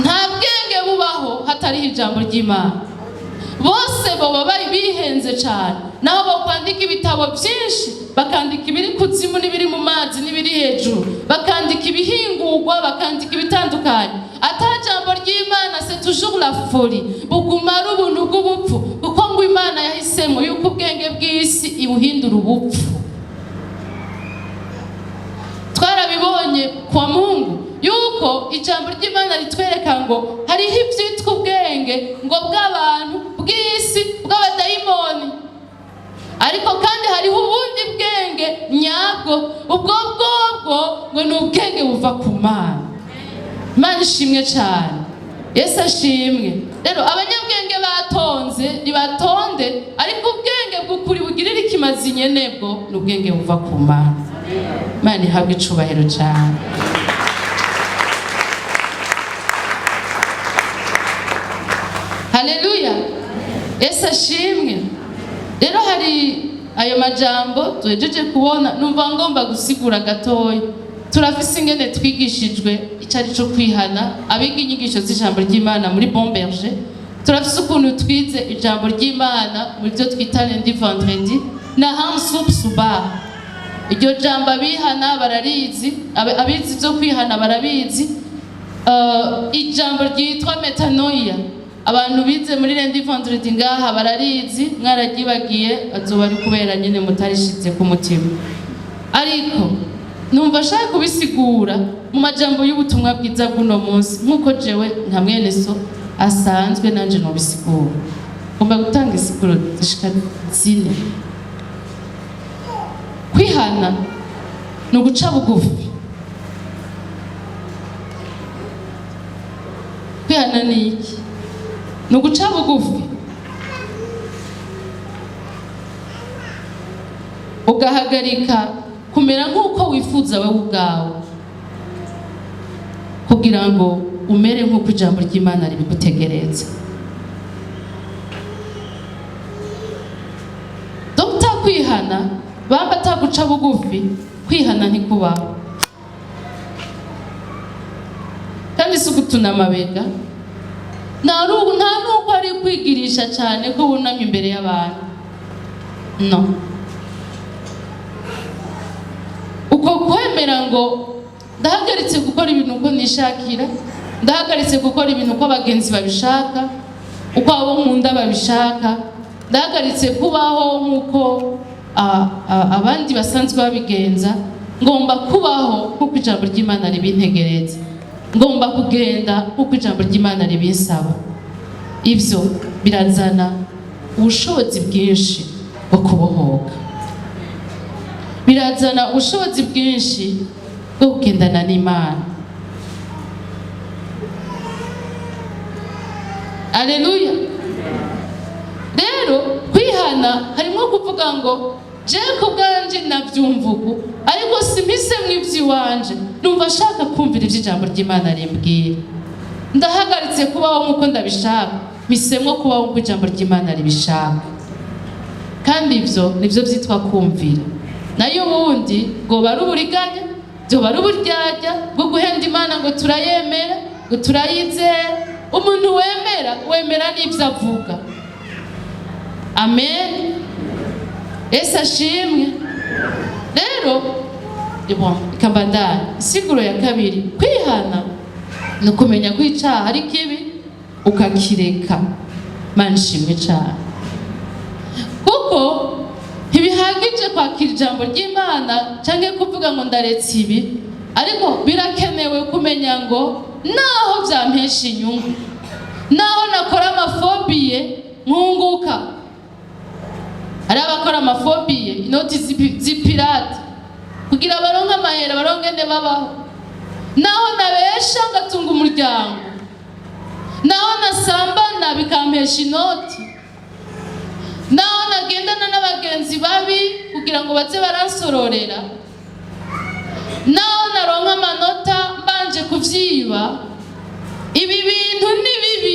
Nta bwenge bubaho hatariho ijambo ry'Imana. Bose boba bari bihenze cyane, naho bokwandika ibitabo byinshi, bakandika ibiri kuzimu n'ibiri mu mazi n'ibiri hejuru, bakandika ibihingurwa, bakandika ibitandukanye, ata jambo ry'Imana, c'est toujours la folie, buguma ari ubuntu bw'ubupfu, kuko ngo Imana yahisemo yuko ubwenge bw'isi ibuhindura ubupfu. Twarabibonye kwa Mungu yuko ijambo ry'Imana ritwereka ngo hariho ibyitwa ubwenge ngo bw'abantu, bw'isi, bw'abadayimoni, ariko kandi hariho ubundi bwenge nyabwo. Ubwo bwobwo ngo ni ubwenge buva ku Mana. Imana ishimwe cyane, Yesu ashimwe. Rero abanyabwenge batonze nibatonde, ariko ubwenge bw'ukuri bugirira ikimazi nyenebwo ni ubwenge buva ku Mana. Imana ihabwe icubahiro cyane. Haleluya, Yesu ashimwe. Rero hari ayo majambo duhejeje kubona, numva ngomba gusigura gatoya. Turafise ingene twigishijwe icyo ari cyo kwihana. Abiga inyigisho z'ijambo ry'Imana muri Bon Berger, turafise ukuntu twize ijambo ry'Imana mu byo twita lundi, vendredi na hamsup suba. Iryo jambo abihana bararizi, abizi ibyo kwihana barabizi. Ijambo ryitwa metanoia, abantu bize muri lundi, vendredi ngaha bararizi. Mwararyibagiye azoba ari kubera nyine mutarishize ku mutima, ariko numva ashaka kubisigura mu majambo y'ubutumwa bwiza bw'uno munsi, nk'uko jewe nka mwene so asanzwe nanje nobisigura. Ngomba gutanga isiguro zishika zine. Kwihana ni uguca bugufi. Kwihana ni iki? Ni uguca bugufi, ugahagarika kumera nk'uko wifuza wowe ubwawe, kugira ngo umere nk'uko ijambo ry'Imana ribigutegereza. Dr kwihana bamba ataguca bugufi, kwihana ntikubaho. Kandi si ugutuna amabega, nta nuko ari kwigirisha cyane ko wunamye imbere y'abantu. No uko kwemera ngo ndahagaritse gukora ibintu uko nishakira, ndahagaritse gukora ibintu uko abagenzi babishaka, uko abo nkunda babishaka, ndahagaritse kubaho nk'uko abandi basanzwe babigenza, ngomba kubaho nk'uko ijambo ry'Imana ribintegereza, ngomba kugenda nk'uko ijambo ry'Imana ribinsaba. Ibyo birazana ubushobozi bwinshi bwo kubohoka, birazana ubushobozi bwinshi bwo kugendana n'Imana. Aleluya. Rero kwihana harimo kuvuga ngo jewe ku bwanje nabyumva uku, ariko simpisemwo iby'iwanje, numva ashaka kumvira iby'ijambo ry'Imana rimbwira. Ndahagaritse kubaho nk'uko ndabishaka, mpisemwo kubaho nk'uko ijambo ry'Imana ribishaka. Kandi ibyo nibyo byitwa kumvira. Nayo ubundi bwoba ari uburiganya, byoba ari uburyarya bwo guhenda Imana ngo turayemera, ngo turayizera. Umuntu wemera, wemera n'ibyo avuga. Amen, Yesu ashimwe. Rero bon, ikambandanya isiguro ya kabiri: kwihana ni ukumenya ko icyaha ari kibi, ukakireka. Mana ishimwe cyane, kuko ntibihagije kwakira ijambo ry'Imana cyangwa kuvuga ngo ndaretse ibi, ariko birakenewe kumenya ngo naho byampesha inyungu, naho nakora ama faux billets nkunguka. Hari abakora ama faux billets, inoti z'ipirate, kugira baronke amahera, baronke ne babaho. Naho nabesha ngatunga umuryango, naho nasambana bikampesha inoti, naho nagendana n'abagenzi babi kugira ngo baze baransororera, naho naronka amanota mbanje kuvyiba, ibi bintu ni bibi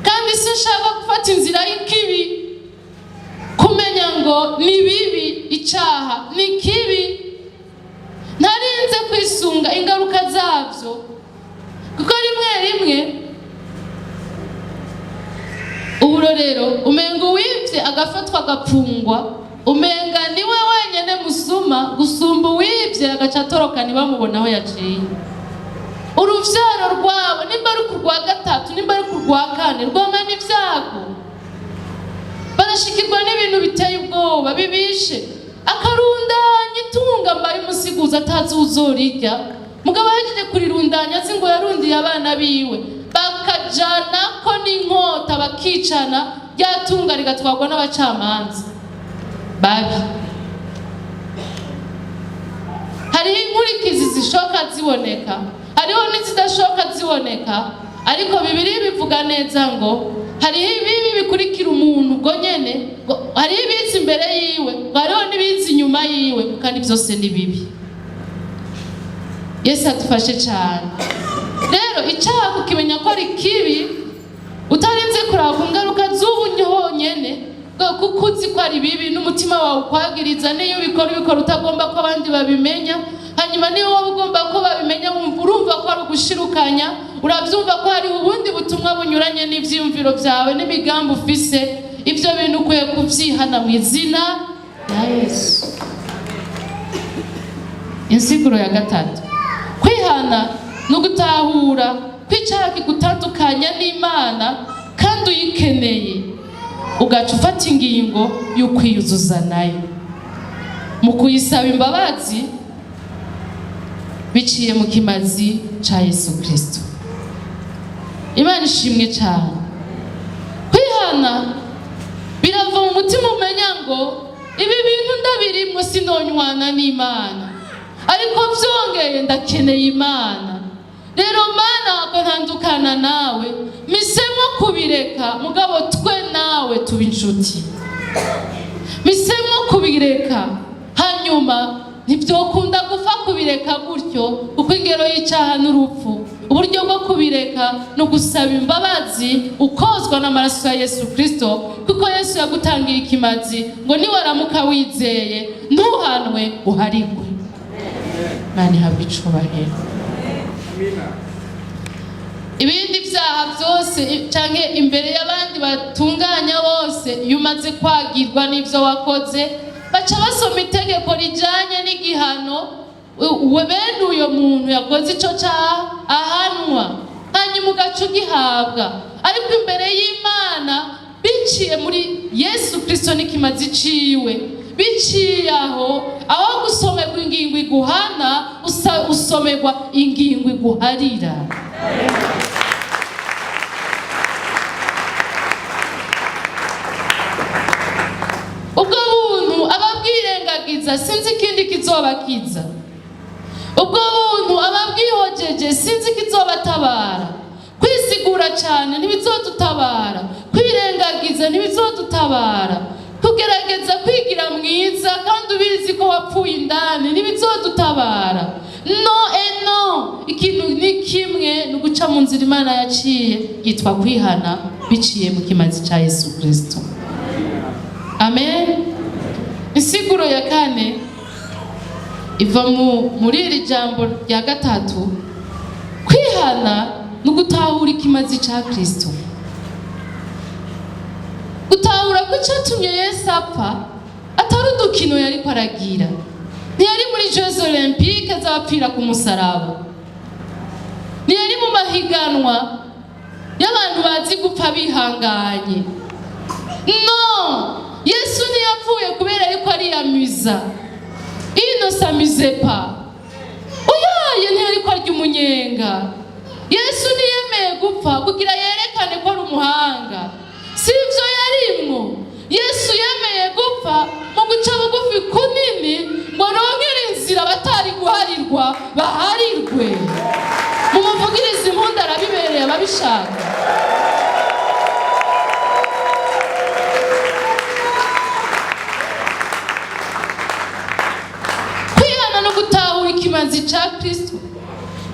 kandi sinshaka gufata inzira y'ikibi. Kumenya ngo ni bibi, icaha ni kibi, ntarinze kwisunga ingaruka zabyo, kuko rimwe Rimwe uburorero, umenga uwivye agafatwa agapfungwa, umenga niwe wenyene musuma gusumba uwivye agaca atoroka ntibamubona aho yaciye. Uruvyaro rwabo, nimba ari ku rwa gatatu, nimba ari ku rwa kane, rwamana ibyago, barashikirwa n'ibintu biteye ubwoba bibishe. Akarundanya itunga, mbaye umusiguzi atazi uzorirya, mugabo ahejeje kurirundanya azi ngo yarundiye abana biwe, bakajana ko n'inkota bakicana, rya tunga rigatwarwa n'abacamanza babi. Hariho inkurikizi zishoka ziboneka, hariho n'izidashoka ziboneka, ariko Bibiliya bivuga neza ngo hariho ibibi bikurikira umuntu ubwo nyene, ngo hariho ibiza imbere yiwe, ngo hariho n'ibiza inyuma yiwe, kandi byose ni bibi. Yesu adufashe cyane. Rero icyaha kukimenya ko ari kibi, utarinze kuraba ku ngaruka z'ubu honyene, kuko uzi ko ari bibi n'umutima wawe ukwagiriza. Niyo ubikora, ubikora utagomba ko abandi babimenya. Hanyuma niyo waba ugomba ko babimenya, wumva urumva ko ari ugushirukanya, urabyumva ko hari ubundi butumwa bunyuranye n'ibyiyumviro byawe n'imigambi ufise. Ibyo bintu ukwiye kubyihana mu izina rya Yesu. Insiguro ya gatatu: kwihana ni ugutahura ko icyaha kigutandukanya n'Imana kandi uyikeneye, ugaca ufata ingingo yo kwiyuzuza nayo mu kuyisaba imbabazi biciye mu kimazi cya Yesu Kirisito. Imana ishimwe cyane. Kwihana birava mu mutima, umenya ngo ibi bintu ndabirimwo, sinonywana n'Imana, ariko byongeye ndakeneye Imana. Rero Mana, ko ntandukana nawe, misemo kubireka, mugabo twe nawe tuba inshuti. Misemo kubireka. Hanyuma ntibyokunda gupfa kubireka gutyo, kuko ingero y'icyaha n'urupfu. Uburyo bwo kubireka ni ugusaba imbabazi, ukozwa n'amaraso ya Yesu Kirisito, kuko Yesu yagutangiye ikimazi ngo niwaramuka wizeye ntuhanwe, uharigwe. Imana ihabwe icubahiro. Ibindi byaha byose canke imbere y'abandi batunganya bose, iyo umaze kwagirwa n'ibyo wakoze, baca basoma itegeko rijanye n'igihano bene uyo muntu yakoze ico caha ahanwa, hanyuma ugaca ugihabwa. Ariko imbere y'Imana, biciye muri Yesu Kristo n'ikimazi ciwe, biciye aho, aho gusomerwa ingingo iguhana, usomerwa ingingo iguharira. Ubwo buntu ababwirengagiza, sinzi ikindi kizobakiza. Ubwo buntu ababwihojeje, sinzi ikizobatabara. Kwisigura cyane ntibizodutabara, kwirengagiza ntibizodutabara, kugerageza kwigira mwiza kandi ubizi ko wapfuye indani ntibizodutabara. No et no, ikintu ni kimwe, ni uguca mu nzira Imana yaciye yitwa kwihana biciye mu kimazi cya Yesu Kirisito. Amen. Insiguro ya kane iva muri iri jambo rya gatatu: kwihana ni ugutahura ikimazi cya Kirisito, gutahura ko icyatumye Yesu apfa atari udukino yariko aragira. Ntiyari muri Jeux Olympiques z'abapfira ku musaraba, ntiyari mu mahiganwa y'abantu bazi gupfa bihanganye. No, Yesu ntiyapfuye kubera ariko ariyamiza. Il ne s'amusait pas. Uyaye, ntiyariko arya umunyenga. Yesu ntiyemeye gupfa kugira yerekane ko ari umuhanga, si ibyo yarimwo. Yesu yemeye gupfa mu guca bugufi kunini ngo arongere inzira abatari guharirwa baharirwe. Mumuvugirize impundu, arabibereye ababishaka. Kwihana no gutahura ikimazi cya Kristo,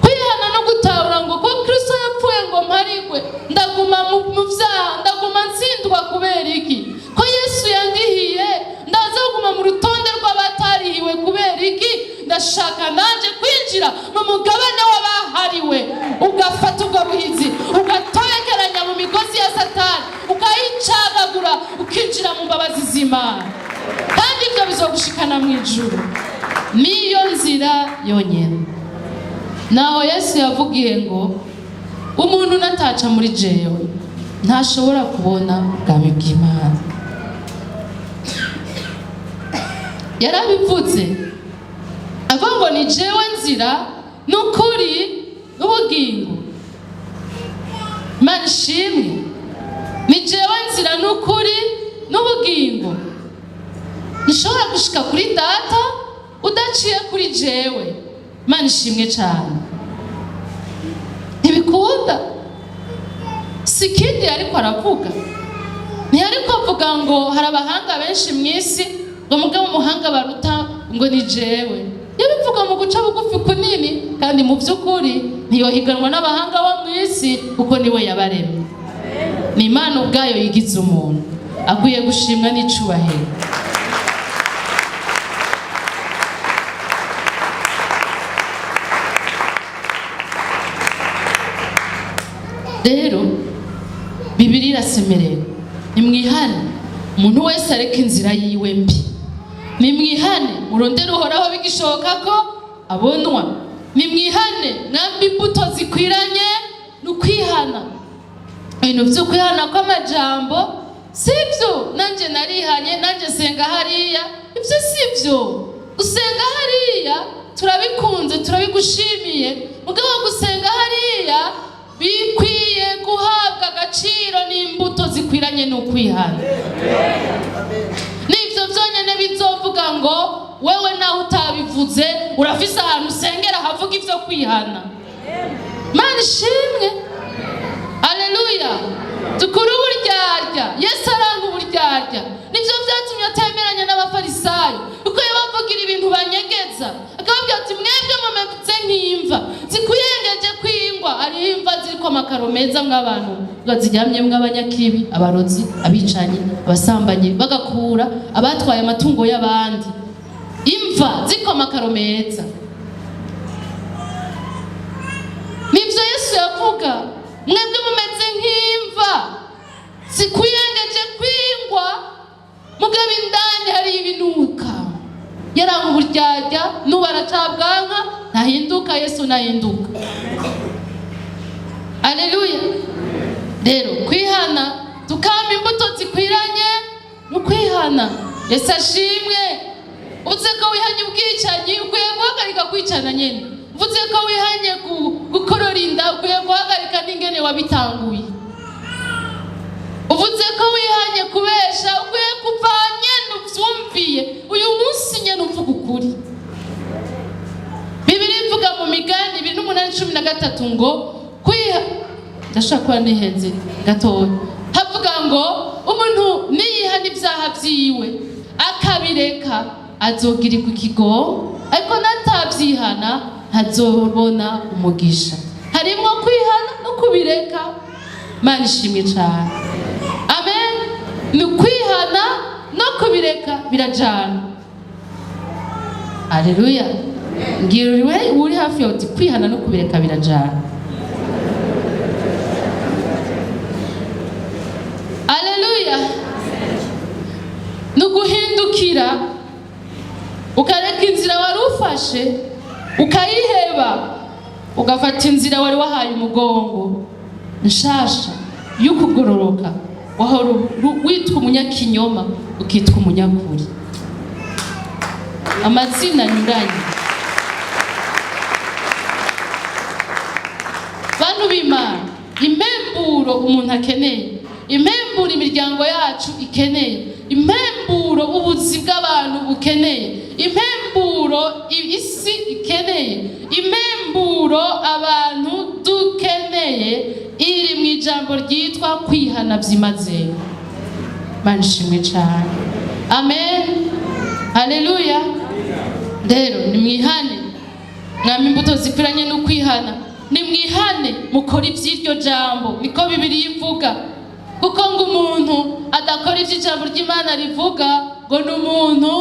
kwihana no gutahura ngo ko Kristo yapfuye ngo mparigwe, ndaguma mu byaha, ndaguma ntsindwa kubera iki? Ko Yesu yandihiye, ndaza kuguma mu rutonde rw'abatarihiwe kubera iki? Ndashaka nanjye kwinjira mu mugabane w'abahariwe. Ugafata ubwo buhizi. ugahanagura, ukinjira mu mbabazi z'Imana, kandi ibyo bizogushikana mu ijuru. Niyo nzira yonyine. Naho Yesu yavugiye ngo umuntu nataca muri jewe ntashobora kubona ubwami bw'Imana. Yarabivuze avuga ngo ni jewe nzira n'ukuri n'ubugingo. Imana ishimwe. Ni jewe nzira n'ukuri n'ubugingo. Ntushobora gushika kuri data udaciye kuri jewe. Imana ishimwe cyane. Ntibikunda. Si ikindi ariko aravuga, ntiyariko avuga ngo hari abahanga benshi mu isi, ngo mugabo umuhanga baruta ngo ni jewe. Yabivuga mu guca bugufi kunini, kandi mu by'ukuri ntiyohiganwa n'abahanga bo mu isi, kuko niwe yabaremye. Ni Imana ubwayo yigize umuntu, akwiye gushimwa n'icubahiro. Rero Bibiliya irasemerera: nimwihane, umuntu wese areka inzira yiwe mbi, nimwihane murondere Uhoraho bigishoboka ko abonwa, nimwihane mwambe imbuto zikwiranye n'ukwihana. Ibintu byo kwihana kw'amajambo sibyo, nanjye narihanye, nanjye nsenga hariya, ibyo sibyo. Gusenga hariya turabikunze, turabigushimiye, mugabo gusenga hariya bikwiye guhabwa agaciro n'imbuto zikwiranye n'ukwihana. Nibyo byonyine bizovuga ngo wewe nawe utabivuze urafise ahantu usengera havuga ibyo kwihana. Mana ishimwe, aleluya. Dukure uburyarya. Yesu aranga uburyarya. Nibyo byatumye atemeranya n'abafarisayo, kuko yabavugira ibintu banyegeza, akababwira ati mwebwe mumeze nk'imva zikuyengeje kwingwa. Hariho imva ziriko amakaro meza mw'abantu baziryamyemwo, abanyakibi, abarozi, abicanyi, abasambanyi, bagakura abatwaye amatungo y'abandi, imva ziriko amakaro meza. Nibyo Yesu yavuga, mwebwe mumeze nk'imva zikuyengeje kwingwa, mugabo indani hari ibinuka. Yaranga uburyarya, n'ubu aracabwanka, ntahinduka. Yesu ntahinduka. Aleluya. Rero kwihana, tukama imbuto zikwiranye no kwihana. Yesu ashimwe. Uvuze ko wihanye ubwicanyi, ukwiye guhagarika kwicana nyine. Uvuze ko wihanye gukorora inda, ukwiye guhagarika n'ingene wabitanguye. Uvuze ko wihanye kubesha, ukwiye kuva nyene uvyumviye uyu munsi nyene uvuga ukuri. Bibiliya ivuga mu Migani 28:13 ngo kwiha, ndashobora kuba nihenze gatoya, havuga ngo umuntu niyihana ibyaha vyiwe akabireka azogirirwa ikigongo, ariko natavyihana ntazobona umugisha. Harimwo kwihana no kubireka. Mana ishimwe cane. Amen. Ni ukwihana no kubireka birajana. Aleluya. Ngira uri uri hafi yawe uti kwihana no kubireka birajana. Aleluya. Ni uguhindukira ukareka inzira wari ufashe, ukayiheba, ugafata inzira wari wahaye umugongo nshasha y'ukugororoka. Wahora witwa umunyakinyoma, ukitwa umunyakuri, amazina anyuranye. Bantu b'Imana, impemburo umuntu akeneye, impemburo imiryango yacu ikeneye, impemburo ubuzi bw'abantu bukeneye, impemburo isi ikeneye, impemburo abantu dukeneye, iri mu ijambo ryitwa kwihana byimazeyo. Mana ishimwe cyane. Amen. Haleluya. Rero nimwihane, mwama imbuto zikwiranye no kwihana. Nimwihane mukore iby'iryo jambo, niko Bibiliya ivuga. Kuko ngo umuntu adakora iby'ijambo ry'Imana rivuga ngo ni umuntu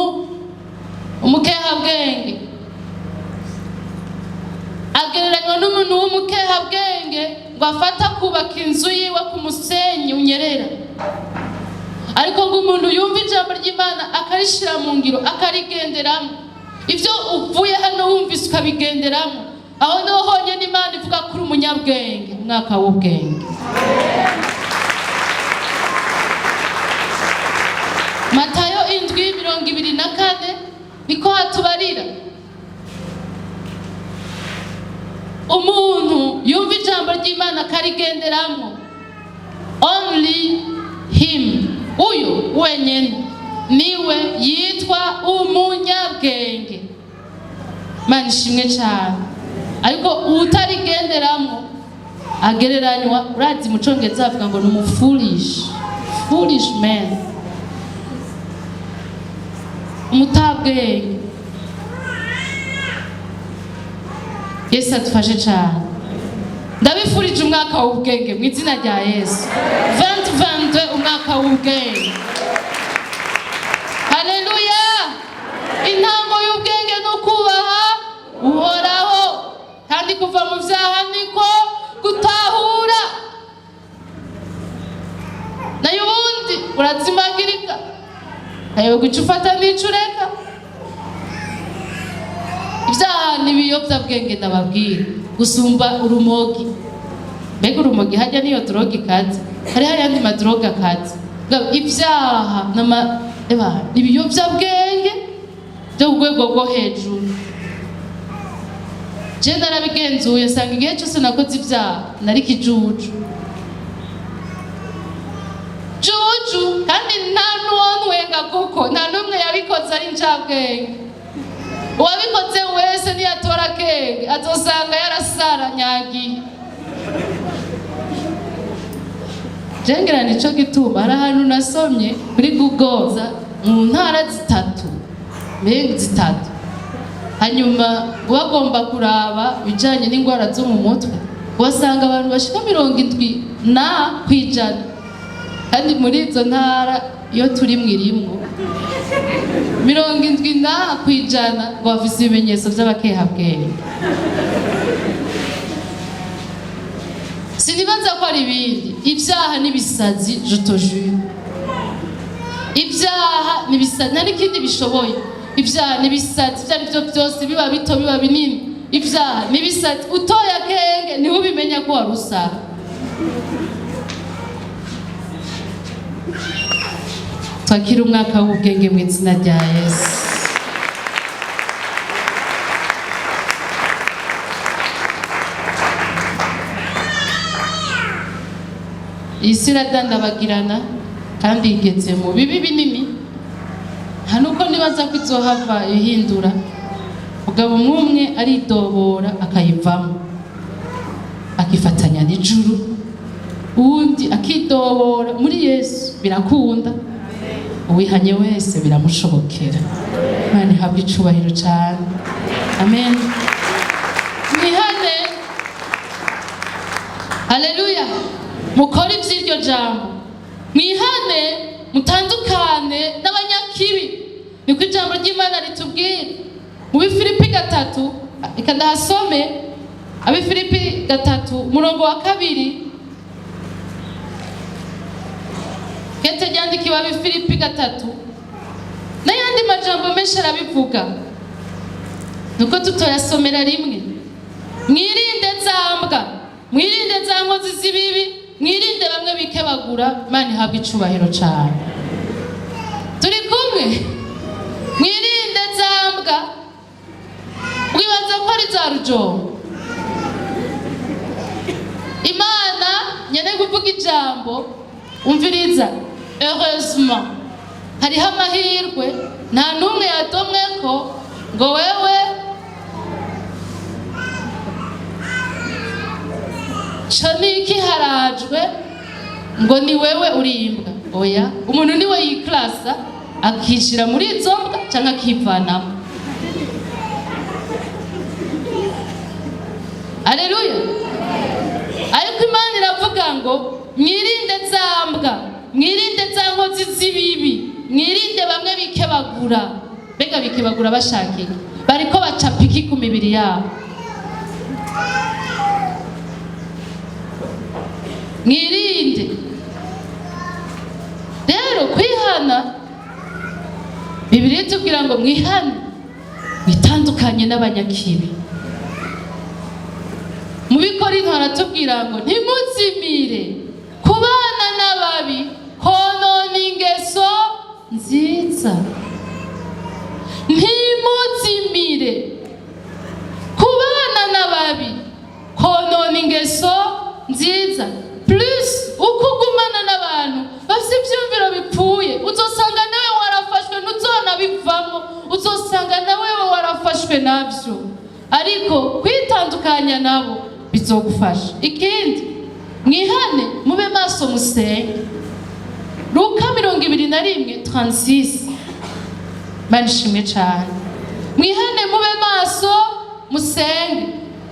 umukehabwenge, agereranywa n'umuntu w'umukehabwenge ngo afata kubaka inzu yiwe ku musenyi unyerera, Ariko ngo umuntu yumve ijambo ry'Imana akarishira mu ngiro, akarigenderamo, ibyo uvuye hano wumvise ukabigenderamo, aho niho honyine Imana ivuga kuri umunyabwenge. Umwaka w'ubwenge. Matayo 7:24 niko hatubarira. Umuntu yumva ijambo ry'Imana akarigenderamo, only him, uyu wenyine niwe yitwa umunyabwenge. Imana ishimwe cyane. Ariko utarigenderamo agereranywa, urazi mu Cyongereza bavuga ngo ni umu foolish man, umutabwenge. Yesu adufashe cyane. Ndabifurije umwaka w'ubwenge mu izina rya Yesu. 2022, umwaka w'ubwenge. Haleluya! Intango y'ubwenge ni ukubaha Uhoraho, kandi kuva mu byaha niko gutahura. Nayo ubundi urazimagirika, ayoberwa icyo ufata n'icyo ureka. Ibyaha ni ibiyobyabwenge, ndababwira, gusumba urumogi. Mbega urumogi hajya niyo drogue ikaze? Hariho ayandi ma drogue akaze. Ibyaha ni ibiyobyabwenge byo ku rwego rwo hejuru. Je narabigenzuye, nsanga igihe cyose nakoze ibyaha nari kijuju juju, kandi nta n'uwontwenga, kuko nta n'umwe yabikoze ari incabwenge. Uwabikoze wese niyatora akenge azosanga yarasara nyagiye. Jengera nico gituma hari ahantu nasomye kuri Google mu ntara zitatu, mbega zitatu, hanyuma bagomba kuraba ibijanye n'indwara zo mu mutwe, wasanga abantu bashika 70%, kandi muri izo ntara iyo turi mwirimwo, 70% ngo bafise ibimenyetso by'abakehabwenge. Sinibaza ko ari ibindi. Ibyaha n'ibisazi, je te jure, ibyaha n'ibisazi, nta n'ikindi bishoboye. Ibyaha n'ibisazi, ibyo ari byo byose, biba bito, biba binini, ibyaha n'ibisazi. Utoye akenge niho ubimenya ko wari usara. Twakire umwaka w'ubwenge mu izina rya Yesu. Iyi si iradandabagirana kandi igeze mu bibi binini. Nta nuko nibaza ko izohava ihindura. Mugabo umwe aridobora akayivamo, akifatanya n'ijuru, uwundi akidobora muri Yesu. Birakunda, uwihanye wese biramushobokera. Imana ihabwe icubahiro cyane. Amen. Mwihane. Haleluya! Mukore iby'iryo jambo, mwihane, mutandukane n'abanyakibi, niko ijambo ry'Imana ritubwira mu Bifilipi 3. Reka ndahasome. Abifilipi 3, umurongo wa 2. Kete ryandikiwe Abifilipi 3, n'ayandi majambo menshi arabivuga, nuko tutoyasomera rimwe. Mwirinde za mbwa, mwirinde za nkozi z'ibibi, mwirinde bamwe bikebagura. Imana ihabwe icubahiro cyane. Turi kumwe. Mwirinde za mbwa. Wibaza ko ari za rujongo? Imana nyene kuvuga ijambo, umviriza, heureusement hariho amahirwe, nta n'umwe yadomwe ko ngo wewe co niki harajwe ngo ni wewe uri imbwa. Oya, umuntu niwe yiklasa akishira muri izo mbwa cyangwa akivanamo. Aleluya! Ariko Imana iravuga ngo mwirinde za mbwa, mwirinde za nkozi z'ibibi, mwirinde bamwe bikebagura. Mbega bikebagura bashaka iki? Bariko bacapa iki ku mibiri yabo? Mwirinde rero. ngo mwihane, mwitandukanye n'abanyakibi. Mu Bikorinto haratubwira ngo ntimuzimire, kubana n'ababi konona ingeso nziza. Ntimuzimire, kubana n'ababi konona ingeso nziza. Plus uko ugumana n'abantu bafite ibyumviro bipfuye, uzosanga nawe warafashwe, ntuzonabivamo, uzosanga nawe warafashwe nabyo. Ariko kwitandukanya nabo bizogufasha. Ikindi, mwihane, mube maso, musenge. Luka 21:36. Mana ishimwe cyane. Mwihane, mube maso, musenge.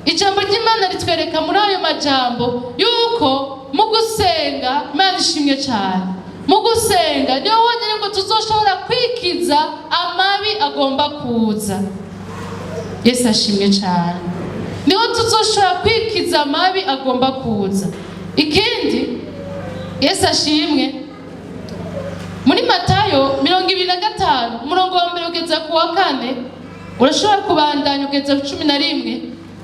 Ijambo ry'Imana ritwereka muri ayo majambo yuko mu gusenga, Imana ishimwe cyane, mu gusenga niyo honyine ngo tuzoshobora kwikiza amabi agomba kuza. Yesu ashimwe cyane. Niho tuzoshobora kwikiza amabi agomba kuza. Ikindi, Yesu ashimwe, muri Matayo 25, umurongo wa 1 ugeza ku wa 4, urashobora kubandanya ugeza ku 11.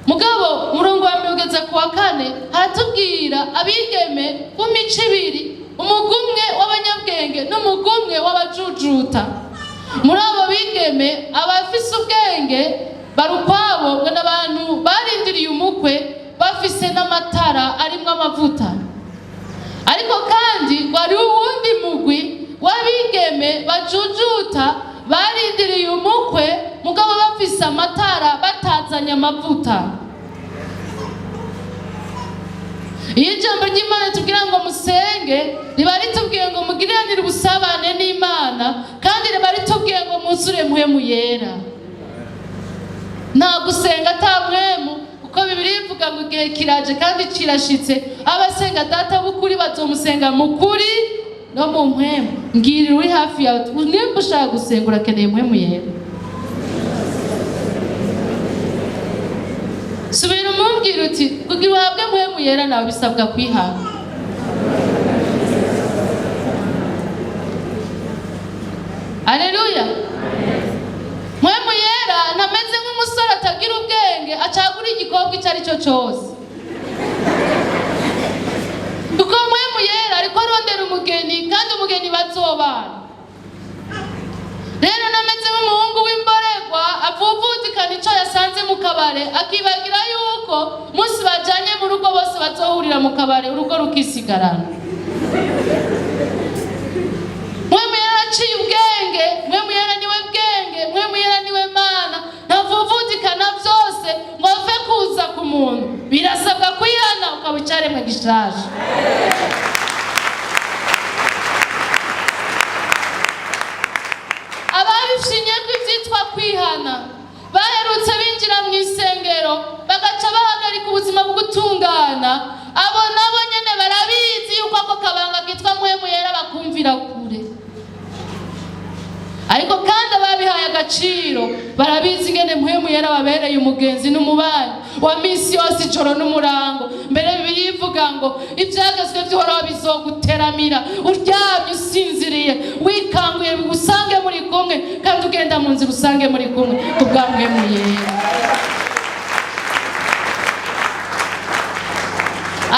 Mugabo umurongo wa 1 ugeza ku wa 4 haratubwira abigeme b'imico ibiri, umugwi umwe w'abanyabwenge n'umugwi umwe w'abajujuta. Muri abo bigeme, abafise ubwenge bari ukwabo, ngo n'abantu barindiriye umukwe bafise n'amatara arimwo amavuta. Ariko kandi wari uwundi mugwi w'abigeme bajujuta, barindiriye umukwe mugabo bafise amatara, batazanye amavuta. Iyo ijambo ry'Imana tubwira ngo musenge, riba ritubwiye ngo mugiriranire ubusabane n'Imana, kandi riba ritubwiye ngo mwuzure Mpwemu Yera. Nta gusenga ata Mpwemu, kuko Bibiliya ivuga ngo igihe kiraje kandi kirashitse, abasenga Data b'ukuri bazomusenga mu kuri no mu mpwemu. Mbwirira uri hafi yawe, nimba ushaka gusenga urakeneye Mpwemu Yera. Subira umubwira uti kugira uhabwe Mpwemu Yera nawe bisabwa kwihana. Aleluya. Mpwemu Yera ntameze nk'umusore atagira ubwenge acagura igikobwa icyo ari cyo cyose, kuko Mpwemu Yera ariko arondera umugeni, kandi umugeni bazobana. Rero nameze nk'umuhungu w'imborerwa avuvutikana icyo yasanze mu kabare, akibagira yuko umunsi bajanye mu rugo bose bazohurira mu kabare, urugo rukisigarana. Mpwemu Yera aciye ubwenge, Mpwemu Yera niwe bwenge, Mpwemu Yera niwe Mana, ntavuvutikana byose ngo ave kuza ku muntu. Birasabwa kwihana ukaba icaremwe gishasha. Ababishinye ko ibyitwa kwihana baherutse binjira mu isengero bagaca bahagarika ubuzima bwo gutungana, abo nabo nyene barabizi yuko ako kabanga kitwa Mpwemu Yera bakumvira kure. Ariko kandi ababihaye agaciro barabizi ingene Mpwemu Yera babereye umugenzi n'umubanyi wa misi yose, ijoro n'umurango. Mbere Bibiliya ivuga ngo ivyagezwe vy'Uhoraho bizoguteramira uryamye, usinziriye, wikanguye, bigusange muri kumwe, kandi ugenda mu nzira usange muri kumwe kubwa Mpwemu Yera.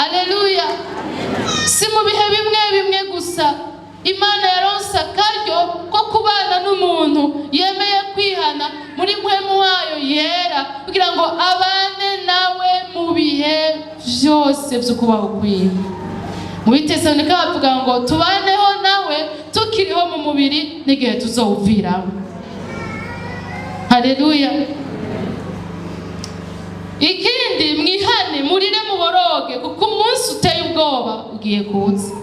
Aleluya. Si mu bihe bimwe bimwe gusa Imana yaronse akaryo ko kubana n'umuntu yemeye kwihana muri Mpwemu wayo Yera, kugira ngo abane nawe mu bihe vyose vy'ukubaho kwiwe. Mu Bitesalonike bavuga ngo tubaneho nawe tukiriho mu mubiri n'igihe tuzowuviramo. Haleluya. Ikindi, mwihane, murire, muboroge, kuko umunsi uteye ubwoba ugiye kuza.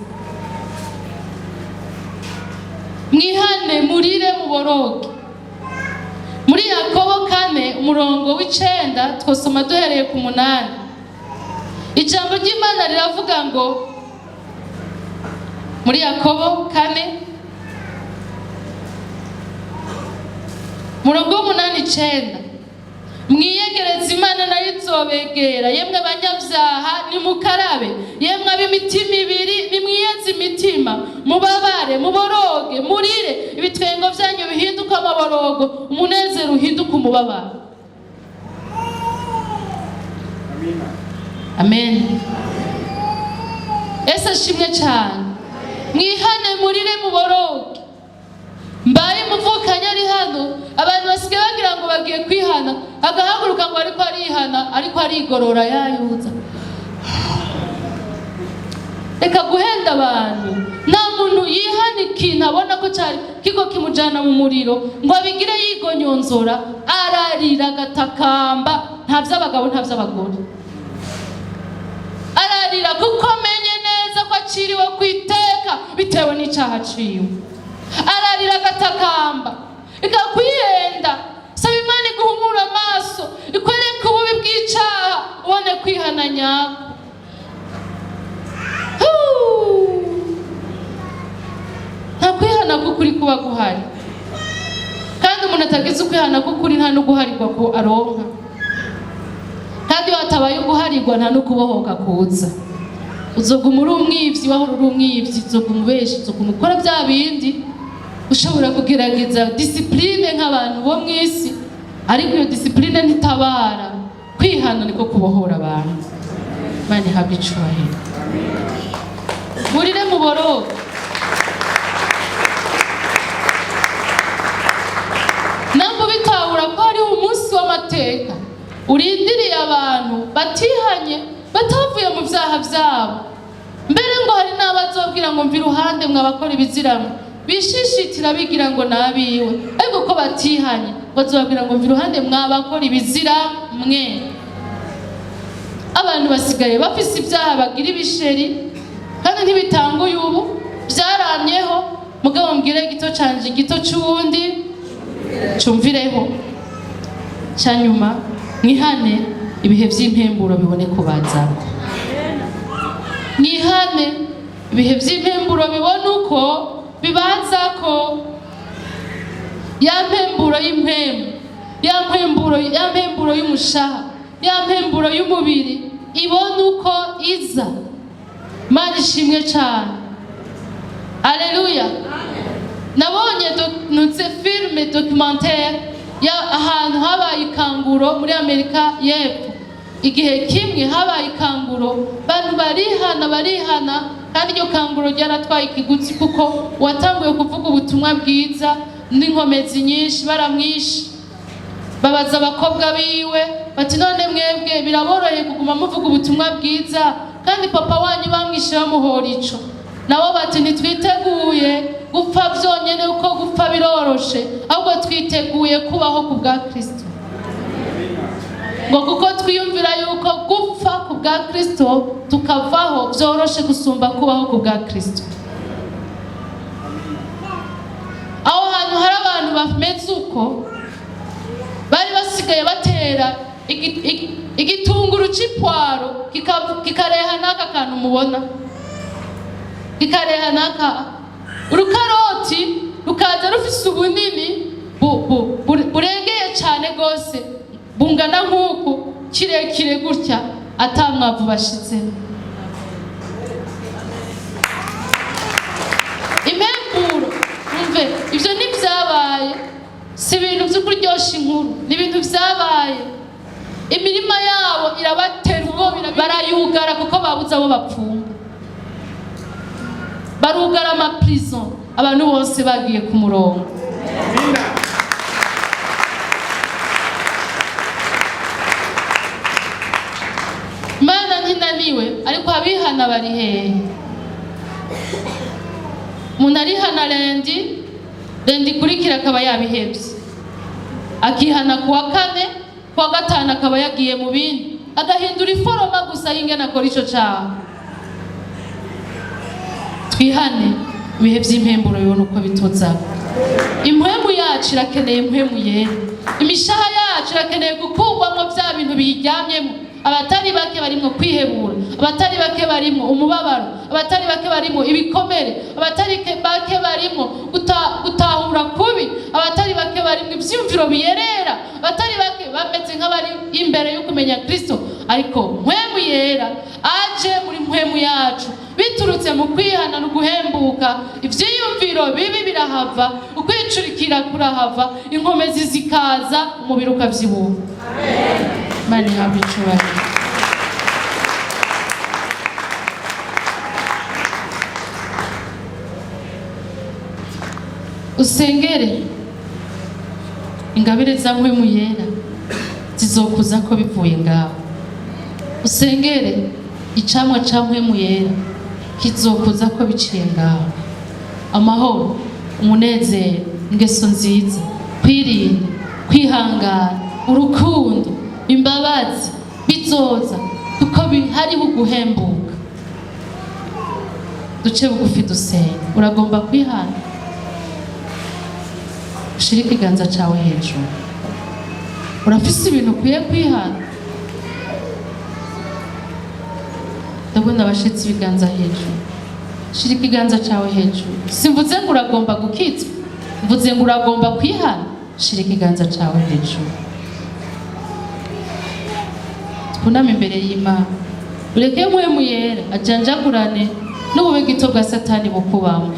Mwihane, murire, muboroge. Muri Yakobo 4, umurongo w'9, twosoma duhereye ku 8. Ijambo ry'Imana riravuga ngo muri Yakobo 4, umurongo w'8, 9: mwiyegereze Imana nayo izobegera. Yemwe banyabyaha, nimukarabe. Yemwe ab'imitima ibiri, nimwiyeze. Imitima mubabare, muboroge, murire, ibitwengo byanyu bihinduke amaborogo, umunezero uhinduke umubabaro. Amen. Ese ashimwe cyane. Mwihane, murire, muboroge. Mbaye umuvukanye ari hano, abantu basigaye bagira ngo bagiye kwihana, agahaguruka ngo ariko arihana, ariko arigorora yayuza. Reka guhenda abantu. Nta muntu yihana ikintu abona ko cyari kiko kimujyana mu muriro ngo abigire yigonyonzora, ararira agatakamba. Nta by'abagabo, nta by'abagore, ararira kuko amenye neza ko aciriwe ku iteka bitewe n'icyaha aciwe. Ararira agatakamba. Ikakwihenda, saba Imana iguhumura amaso, ikwereke ububi bw'icyaha, ubone kwihana nyako. Nta kwihana k'ukuri kuba guhari, kandi umuntu atagize ukwihana k'ukuri nta no guharirwa ko aronka, kandi iyo hatabaye uguharirwa nta no kubohoka kuza. Uzoguma uri umwivyi, wahora uri umwivyi, uzoguma ubeshi, uzoguma ukora bya bindi. Ushobora kugerageza discipline nk'abantu bo mw'isi, ariko iyo discipline ntitabara. Kwihana niko kubohora abantu. Imana ihabwe icubahiro. Murire, muboroge. Ntabwo bitahura ko hariho umunsi w'amateka urindiriye abantu batihanye, batavuye mu byaha byabo. Mbere ngo hari n'abazobwira ngo mva iruhande mwabakora ibiziramo, bishishitira bigira ngo nabiwe, ariko ko batihanye bazobabwira ngo mva iruhande mwabakora ibizira mwe. Abantu basigaye bafise ibyaha bagira ibisheri, kandi ntibitanguye ubu, byaramyeho. Mugabo mbwire gito canje gito c'uwundi cumvireho. Cyanyuma, mwihane, ibihe by'impemburo bibone kubazako. Mwihane, ibihe by'impemburo bibone uko bibazako. Ya mpemburo y'impwemu, ya mpemburo, ya mpemburo y'umushaha, ya mpemburo y'umubiri ibone uko iza. Imana ishimwe cyane. Aleluya. Nabonye nutse filme documentaire ya ahantu habaye ikanguro muri Amerika y'Epfo. Igihe kimwe habaye ikanguro, bantu barihana, barihana, kandi iryo kanguro ryaratwaye ikiguzi, kuko watanguye kuvuga ubutumwa bwiza n'inkomezi nyinshi baramwishe. Babaza abakobwa biwe bati none mwebwe biraboroheye kuguma muvuga ubutumwa bwiza kandi papa wanyu bamwishe bamuhora ico? Nabo bati ntitwiteguye gupfa byonyene, kuko gupfa biroroshe, ahubwo twiteguye kubaho ku bwa Kristo. Ngo kuko twiyumvira yuko gupfa ku bwa Kristo tukavaho byoroshe gusumba kubaho ku bwa Kristo. Aho hantu hari abantu bameze uko, bari basigaye batera igitunguru c'ipwaro kikareha n'aka kantu mubona, kikareha n'aka urukaroti rukaza rufise ubunini burengeye cane gose, bungana nk'uku, kirekire gutya, ata mwavu bashizemo. Impemburo, umve, ivyo ntibyabaye, si ibintu vyo kuryosha inkuru, ni ibintu vyabaye. Imirima yabo irabatera ubwoba, barayugara kuko babuze abo bapfunga, barugara amaprison, abantu bose bagiye ku murongo. Imana ntinaniwe, ariko abihana bari hehe? Umuntu arihana rendi, rendi ikurikira akaba yabihevye, akihana kuwa kane, kuwa gatanu akaba yagiye mu bindi, agahindura iforoma gusa y'ingene akora ico caha. Twihane, ibihe vy'impemburo bibona uko bituzako. Impwemu yacu irakeneye impwemu yera, imishaha yacu irakeneye gukurwamwo vya bintu biyiryamyemo. Abatari bake barimwo kwihebura, abatari bake barimwo umubabaro, abatari bake barimwo ibikomere, abatari bake barimwo gutahura kubi, abatari bake barimwo ivyiyumviro biyerera, abatari bake bameze nk'abari imbere yo kumenya Kristo. Ariko mpwemu yera aje muri mpwemu yacu biturutse Biturutse mu kwihana no guhembuka, ivyiyumviro bibi birahava, ukwicurikira kurahava, inkomezi zikaza, umubiri ukavyibuha. Imana ihabwe icubahiro. Usengere ingabire za Mpwemu Yera zizokuza ko bivuye ngaho. Usengere icamwa ca Mpwemu Yera kizokuza ko biciye ngaho. Amahoro, umunezero, ingeso nziza, kwirinda, kwihangana, urukundo, imbabazi bizoza kuko hariho uguhembuka. Duce bugufi dusenga. Uragomba kwihana, ushire ikiganza cawe hejuru. Urafise ibintu ukwiye kwihana. Ndabona abashitse ibiganza hejuru. Shira ikiganza cawe hejuru. Simvuze ngo uragomba gukizwa, mvuze ngo uragomba kwihana. Shira ikiganza cawe hejuru. Twuname imbere y'Imana, ureke Mpwemu Yera ajanjagurane n'ubube gito bwa Satani bukubamo.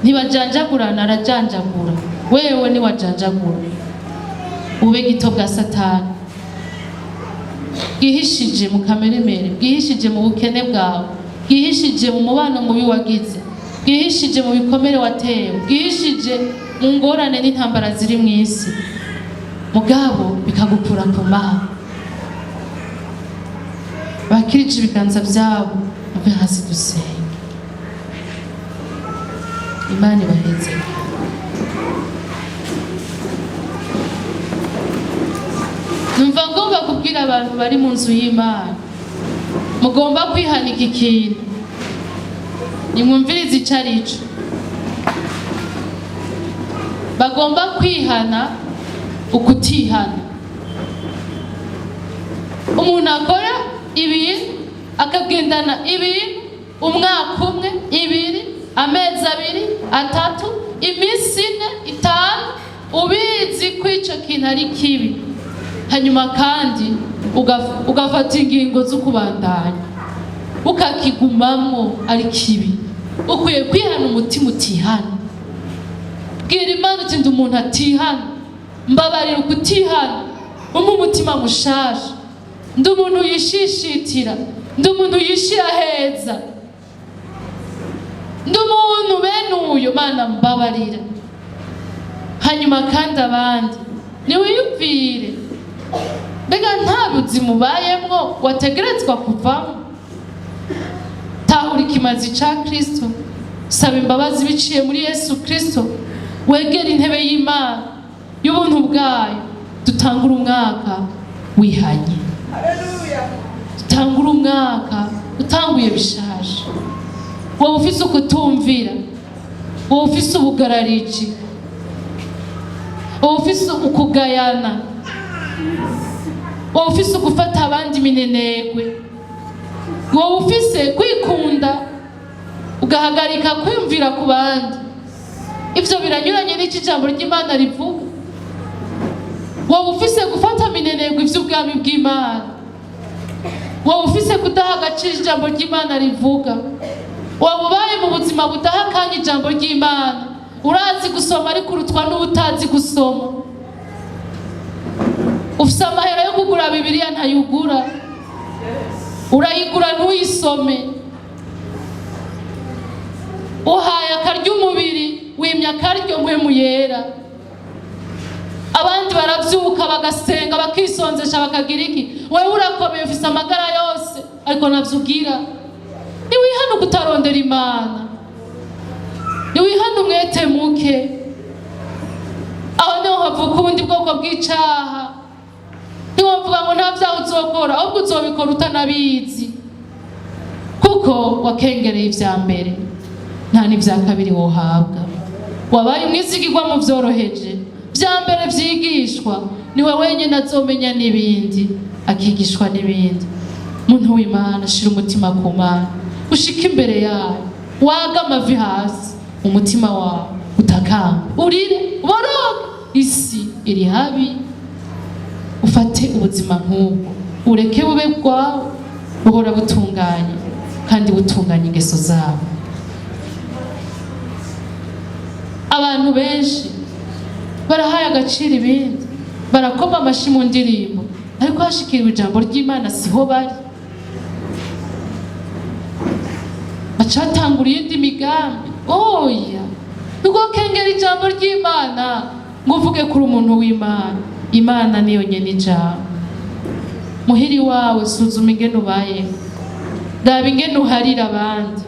Ntibajanjagurana, arajanjagura. Wewe niwajanjagura ubube gito bwa Satani bwihishije mu kameremere, bwihishije mu bukene bwawe, bwihishije mu mubano mubi wagize, bwihishije mu bikomere watewe, bwihishije mu ngorane n'intambara ziri mu isi, mugabo bikagukura ku Mana. Bakirije ibiganza byabo bave hasi dusenge. Imana ibaheze. Numva ngomba kubwira abantu bari mu nzu y'Imana, mugomba kwihanika ikintu, nimwumvirize ico arico. Bagomba kwihana ukutihana. Umuntu akora ibintu akagendana ibintu umwaka umwe, ibiri, amezi abiri, atatu, iminsi ine, itanu, ubizi ko ico kintu ari kibi, hanyuma kandi ugafata ingingo zo kubandanya ukakigumamwo ari kibi. Ukwiye kwihana umutima utihana. Bwira Imana uti ndi umuntu atihana, mbabarira ukutihana, umpe umutima mushasha. Ndi umuntu yishishitira, ndi umuntu yishira heza, ndi umuntu bene uyo, Mana mbabarira. Hanyuma kandi abandi niwiyumvire, mbega nta buzima ubayemwo wategerezwa kuvamo? Tahura ikimazi ca Kristo, saba imbabazi biciye muri Yesu Kristo, wegere intebe y'Imana y'ubuntu bwayo. Dutangure umwaka wihanye, dutangure umwaka utanguye bishaje. Wowe ufise ukutumvira, wowe ufise ubugarariji, wowe ufise ukugayana, wowe ufise ugufata abandi minenegwe, wowe ufise kwikunda ugahagarika kwiyumvira ku bandi, ivyo biranyuranye n'icyo ijambo ry'Imana rivuga. Wowe ufise gufata minenegwe ivy'ubwami bw'Imana, wowe ufise kudaha agaciro ijambo ry'Imana rivuga, wowe ubaye mu buzima budaha akanya ijambo ry'Imana, urazi gusoma ariko urutwa n'utazi gusoma, ufise amahera yo kugura Bibiliya ntayugura, urayigura ntuyisome, uhaye akarya umubiri wimya akaryo Mpwemu Yera. Abandi baravyuka bagasenga bakisonzesha bakagira iki, wewe urakomeye ufise amagara yose ariko ntavyo ugira. Niwihane ukutarondera Imana, niwihane umwete muke. Aho niho havuka ubundi bwoko bw'icaha. Ntiwovuga ngo nta vyaha uzokora, ahubwo uzobikora utanabizi, kuko wakengereye ivya mbere nta n'ivya kabiri wohabwa. Wabaye umwizigirwa mu vyoroheje, vya mbere vyigishwa niwe wenyene azomenya n'ibindi, akigishwa n'ibindi. Muntu w'Imana, shira umutima ku Mana, ushike imbere yayo, waga amavi hasi, umutima wawe utakamba, urire, uboroge, isi iri habi. Ufate ubuzima nk'ubwo, ureke bube bwawe buhora butunganye kandi Gutunganya ingeso zabo. Abantu benshi barahaye agaciro ibindi, barakoma amashyi mu ndirimbo, ariko hashikiriwe ijambo ry'Imana siho bari. Bacatangura iyindi migambi. Oya, ntukengera ijambo ry'Imana ngo uvuge kuri umuntu w'Imana. Imana niyo nyene ijambo. Muhiri wawe, suzuma ingene ubayeho, raba ingene uharira abandi.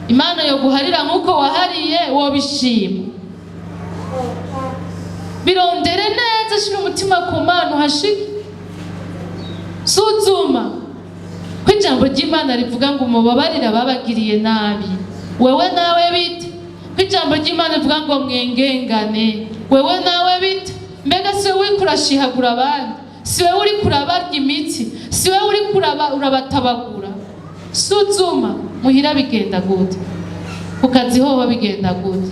Imana yo guharira nk'uko wahariye, wobishima? Birondere neza, shira umutima ku Mana uhashike. Suzuma ko ijambo ry'Imana rivuga ngo mubabarire ababagiriye nabi, wewe nawe bite? Ko ijambo ry'Imana rivuga ngo mwengengane, wewe nawe bite? Mbega si wowe uriko urashihagura abandi? Si wowe uriko urabarya imitsi? Si wowe uriko urabatabagura? Suzuma muhira bigenda gute, ku kazi hoho bigenda gute,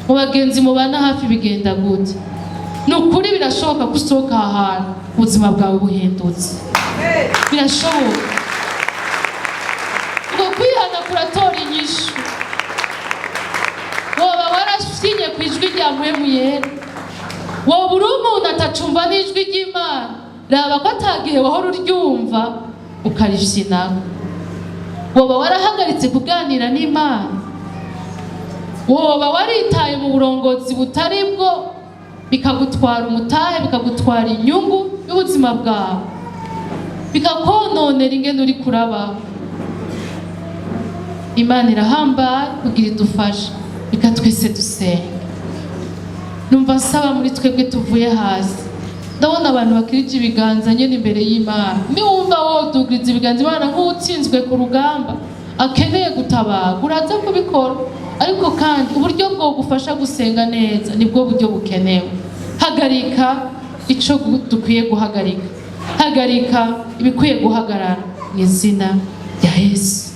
mu bagenzi mubana hafi bigenda gute? Ni ukuri birashoboka ko usohoka aha hantu ubuzima bwawe buhindutse, birashoboka. Ubwo kwihana kuratora inyishu. Woba warashinye ku ijwi rya Mpwemu Yera? Woba uri umuntu atacumva n'ijwi ry'Imana? Raba ko atagihe wahora uryumva ukarifyinaho. Woba warahagaritse kuganira n'Imana? Woba waritaye mu burongozi butari bwo, bikagutwara umutahe, bikagutwara inyungu y'ubuzima bwawe, bikakononera ingene uri kurabaho? Imana irahambaye kugira idufashe. Reka twese dusenga. Numva nsaba muri twebwe tuvuye hasi, ndabona abantu bakirije ibiganza nyine imbere y'Imana. Niwumva wodugiriza ibiganza Imana nk'uwutsinzwe ku rugamba akeneye gutabarwa, uraza kubikora. Ariko kandi uburyo bwogufasha gusenga neza nibwo buryo bukenewe. Hagarika ico dukwiye guhagarika, hagarika ibikwiye guhagarara mu izina rya Yesu.